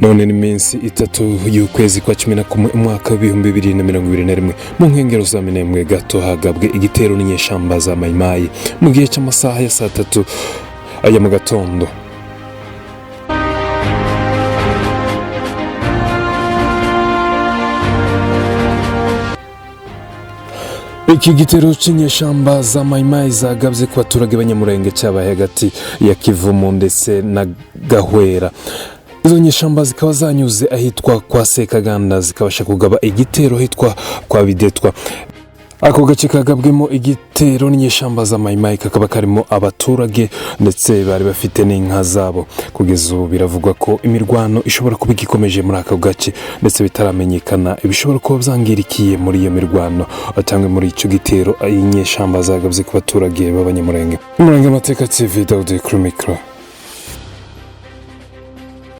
None ni iminsi 3 y'ukwezi kwa 11 umwaka w'2021, mu nkengero za Minembwe gato hagabwe igitero n'inyeshamba za Mayimayi mu gihe cy'amasaha ya saa 3 aya mu gatondo. Iki gitero cy'inyeshamba za Mayimayi zagabye ku baturage b'Abanyamurenge cyabaye hagati ya Kivumu ndetse na Gahwera. Izo nyeshamba zikaba zanyuze ahitwa kwa Sekaganda, zikabasha kugaba igitero ahitwa kwa Bidetwa. Ako gace kagabwemo igitero n'inyeshamba za Mayimayi kakaba karimo abaturage ndetse bari bafite n'inka zabo. Kugeza ubu biravugwa ko imirwano ishobora kuba igikomeje muri ako gace, ndetse bitaramenyekana ibishobora kuba byangirikiye muri iyo mirwano cyangwa muri icyo gitero inyeshamba zagabye ku baturage b'Abanyamurenge. Umurenge Amateka TV, Daudi kuri mikoro.